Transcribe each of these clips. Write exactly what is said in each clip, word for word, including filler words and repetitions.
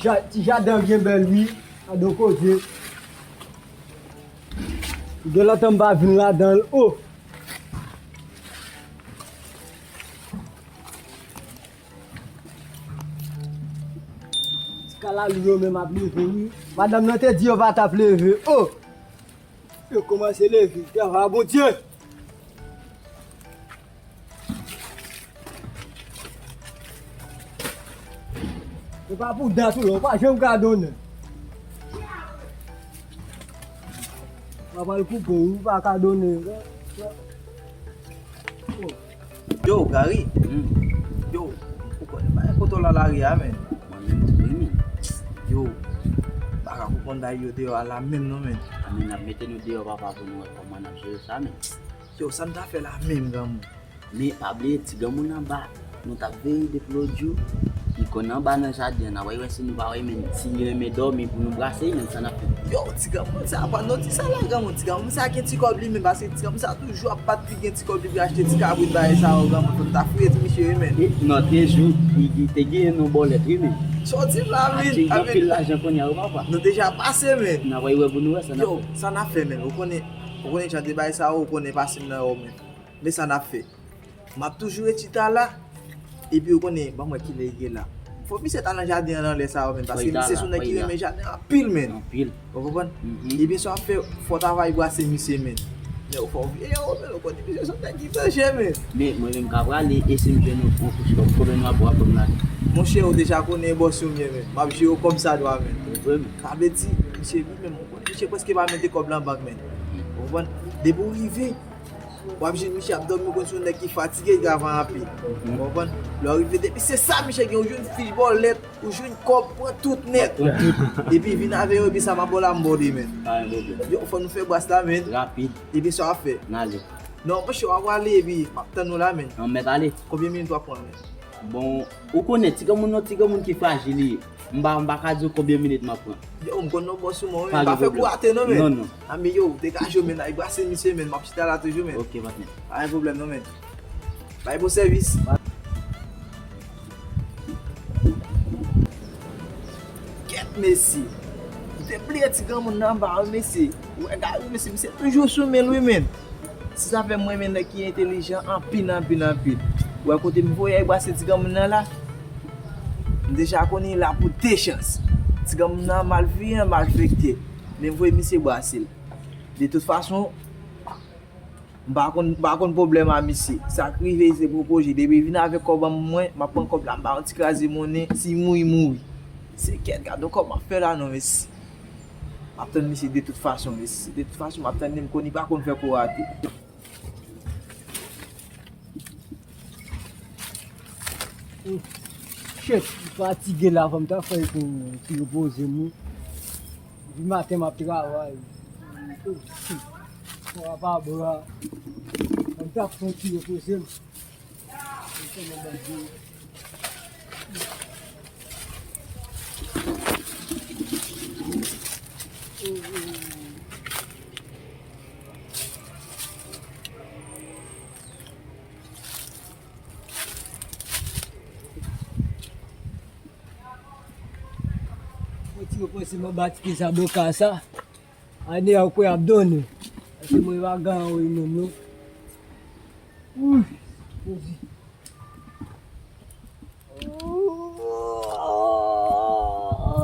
Ja-, ti jaden an byen bèl, wi. Gade yon koze. Gen lontan m pa vin ladan l. O! Ti kalalou yo menm ap leve, wi. Madanm nan te di yo pa t ap leve. O! Yo kòmanse leve. Travay a Bondye. E pa pou dat ou la, ou pa janm ka donnen. Ou pa pral koupe, ou pa ka donnen. Yo, Gary. Hmm. Yo, ou konn pa gen kote w la lari a, men. Mwen menm tou, wi, men. Yo, pa ka konprann bagay yo deyò a la menm non, men. A, men n ap mete nou deyò, papa, pou nou wè kòman n ap jere sa, men. Yo, sa n ta fè la menm, granmoun? Men pa bliye, ti granmoun anba, nou t ap veye depi lòt jou. Li konn anba nan jaden an, n a pral wè si nou pa wè, men si li renmen dòmi pou nou brase, men sa n ap fè. Yo, ti granmoun sa, pa nou di sa la, granmoun. Ti granmoun sa gen ti kòb li, men paske ti granmoun sa toujou ap bat pou li gen ti kòb li pou achte ti kabrit bagay sa yo, granmoun. Fò n ta fouye ti misye, wi, men. E, nan de jou, li, li te genyen yon bòlèt, wi, men. Sa w di la, men? Achte anpil lajan kounye a, wi, papa. Nou deja pase, men. N a pral wè pou nou wè sa n ap fè. Yo, sa n ap fè, men. Ou konnen, ou konnen jan de bagay sa yo, ou konnen pase m nan yo, men. Men sa n ap fè. M ap toujou ret chita la. Epi ou konnen, ban m wè kilè li ye la. Fòk misye ta nan jaden an nan lè sa yo, men, paske misye se yon nèg ki renmen jaden an anpil, men. Anpil. Ou konprann? Mhm. Ebyen, sa w ap fè, fò w ta va brase misye, men. Men ou fò w veye yo, men, ou konnen misye se yon nèg ki danje, men. Men mwen menm ka prale, e si m jwenn yon, yon kouch kòb, konbyen nou ap, w ap ban m la? Monchè, ou deja konnen e bòs ou m ye, men. M ap jere w kòmsadwa, men. Se vre, men. Sa vle di, misye, li menm, ou konnen, misye prèske pa mete kòb lan bank, men. Mhm. Ou konprann? Depi w rive, w ap jwenn misye ap dòmi, ou konn se yon nèg ki fatige, li travay anpil. Mhm. Ou konprann? Lè w rive, depi se sa misye gen, ou jwenn fich bòlèt, ou jwenn kòb, pran tout nèt. Pran tout. Epi vin avè yo, epi sa m ap ba w la, m ba w li, men. Pa gen pwoblèm. Yo, fò nou fè bras la, men. Rapid. Epi sa w ap fè? N ale. Non, monchè, w ap ale, epi m ap tann ou la, men. An mèt ale. Konbyen minit w ap pran, men? Bon, ou konnen, ti granmoun nan, ti granmoun ki frajil li ye. M pa, m pa ka di w konbyen minit m ap pran. Yo, m konn non bòs ou, mwen, wi, m pa fè kou ate non, men. Non, non. A, men yo, degaje w, men, al brase misye, men, m ap chita la toujou, men. Ok, patnè. Pa gen pwoblèm non, men. Bay bon sèvis. Kèt, mesye. M te bliye ti granmoun nan anba, wi, mesye. Ou wè, gade, wi, mesye, misye toujou sou men l, wi, men. Se sa fè m renmen nèg ki entelijan anpil, anpil, anpil. Ou wè kote m voye al brase ti granmoun nan la? M deja konnen li la pou de chans. Ti granmoun nan malveyan, malfektè. Men m voye misye brase l. De tout fason, m pa konn, m pa konn pwoblèm a misye. Sa k rive, se pwopoze. Depi l vin avèk kòb an mwen, m ap pran kòb la, m ba yon ti kraze monnen. Si l mouri, l mouri. Se kèt, gade yon kòb m ap fè la, non, mesye. M ap tann misye de tout fason, mesye. De tout fason, m ap tann li, m konn li pa konn fè kou ate. Shit, m fatige la, fò m ta fè yon ti repoze m wi. Depi maten m ap travay. Bra pa bra. Fò m ta fè yon ti repoze m. Mwen ti repoze m anba ti pye zaboka sa. Ane a ou kwè ap donnen. Paske mwen pa gan anwo menm non. Ui, Jezi.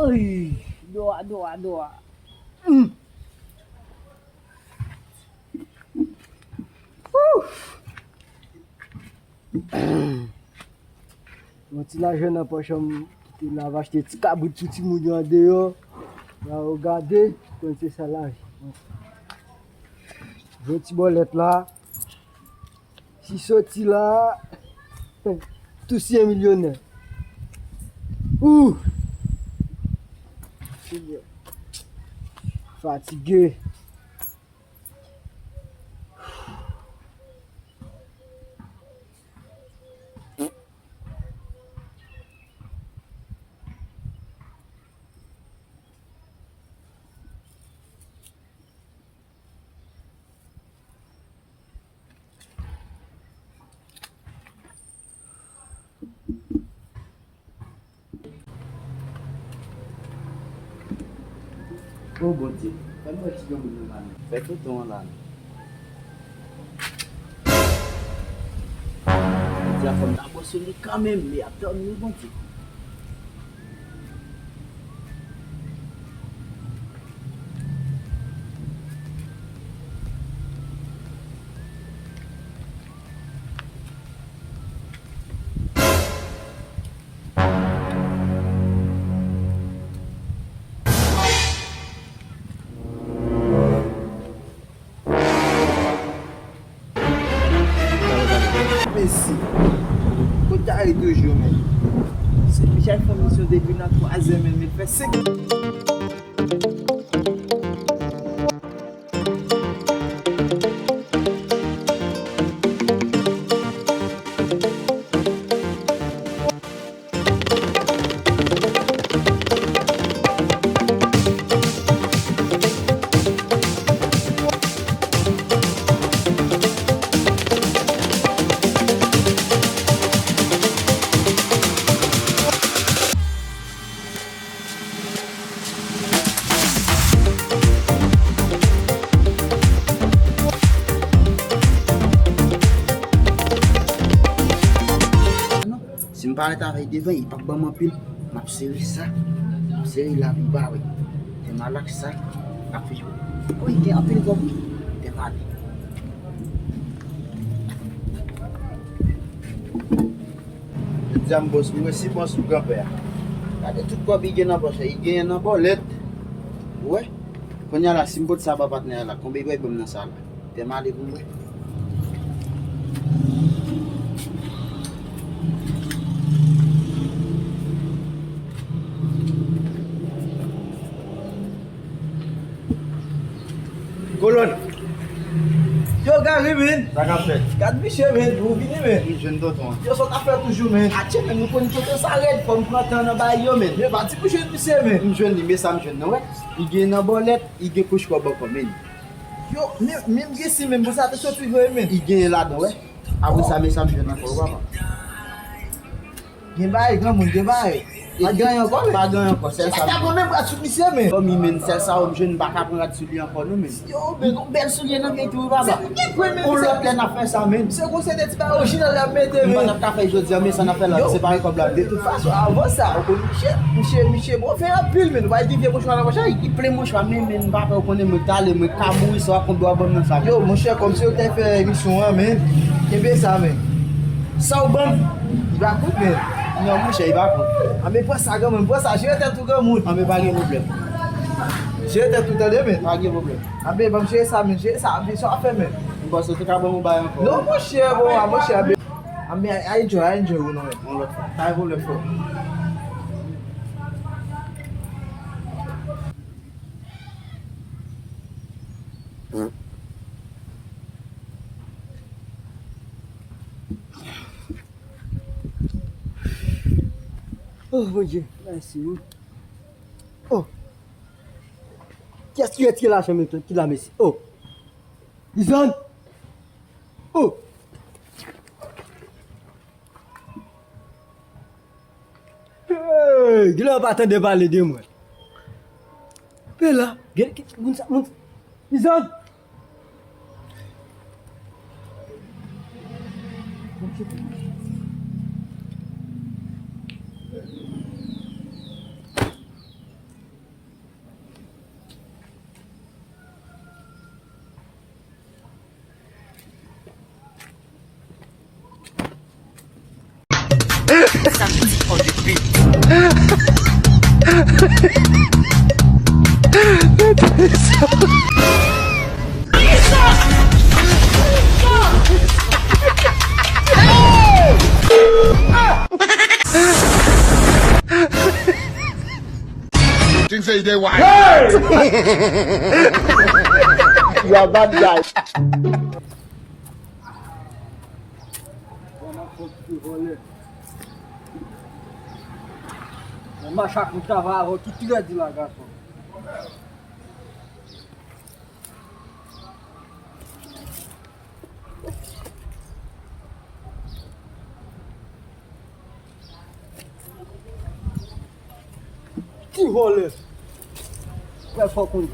Ui, dwa, dwa, dwa. Mm. Woo! Yon ti lajan nan pòch an m kite la, m achte ti kabrit pou timoun yo andeyò. La yo gade, konn se sa lajan. Yon ti bòlèt la. Si soti la, tou si yon milyonè. Ou! Senyè. Fatige. O Bondye, fè m wè ti granmoun nan la non. Fè tonton an la non. Bondye a fè m ta bwè sou li kanmenm, li ap tann wi Bondye. Mesi. Kote a ye toujou, men? Se Michel fè misyon depi nan twazè, men, men fè senk. Si m pa ret avè l devan, li p ap ban m anpil. M ap sere sa. M ap sere la pou ba wi. Te mal ak sa. Ap fè. Wi, gen anpil kòb wi. Te mal. Jodi a m bòs, m wè si bòs ou granpè a. Gade tout kòb li gen nan pòch la, li genyen nan bòlèt. Ou wè? Kounye a la, si m pot sa ba patnè a la, konbyen li pral ban m nan sa la? Fè m ale pou m wè. Kolòn. Yo, Gary, men. Sa k ap fèt? Gad misye, men. Ou vini, men. M jwenn tonton an. Yo, sa w t ap fè toujou, men. Atye, men, nou konn tonton sa rèd. Fò m pran tan nan bay yo, men. Men, pa di pou jwenn misye, men. M jwenn li, men sa m jwenn nan, wè. Li gen nan bòlèt, li gen kouch kòb ankò, men. Yo, men, men m gen si, men. Pou sa te soti vre, men. Li gen ladan, wè. Apre sa, men sa m jwenn ankò, ou papa. Gen bagay, granmoun, gen bagay. Pa gen anyen ankò, men. Pa gen anyen ankò, sèl sa. Sa ta bon, men, bra sou misye, men. Fanmi, men, sèl sa yo m jwenn, m pa ka pran rad sou li ankò, non, men. Yo, men. Yon bèl soulye nan men tou, wi, papa. Yon lòt lè n ap fè sa, men. Se konsèy de ti bagay orijinal l ap mete, men. M pa t ap ka fè jodi a, men sa n ap fè la, separe kòb la de. De tout fason, avan sa, ou konn misye, misye, misye bon fè anpil, men. Ou pa di vye mouchwa nan pòch la, li plen mouchwa, men, men, m pa fè ou konnen, mwen, talè, mwen ka mouri, sa w ap konn dwa ban m nan sa. Yo, monchè, kòmsi yo te fè emisyon an, men. Kenbe sa, men. Sa w ban m, li pa kont, men. Non, monchè, li pa kont. Anben, pran sa, granmoun, pran sa, jere tèt ou, granmoun. Anben, pa gen pwoblèm. Jere tèt ou, tande, men. Pa gen pwoblèm. Anben, ban m jere sa, men, jere sa, anben, sa w ap fè, men. M panse w te ka ban m yon bay ankò. Non, monchè, bon, a, monchè, anben. Anben, a, a enjoy, a enjoy, ou non, men. Yon lòt fwa. Pa gen pwoblèm, frè. Oh, Bondye, mèsi, wi. Oh. Kiyès ki retire lajan m ki la, mèsi? Oh. Dizon. Oh. Hey, genlè yo pa tande pale de mwen. Pe la, gen, gen, moun sa, moun, Izan! Samedi on the beat. Think say you dey wise. Hey! You are bad guy. Bon, m ap fè ti vòlè. Bon, m mache ak yon travay avè w ki trè di la, gason. Ti vòlè. Fè fò konnen.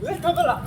Ret kanpe la.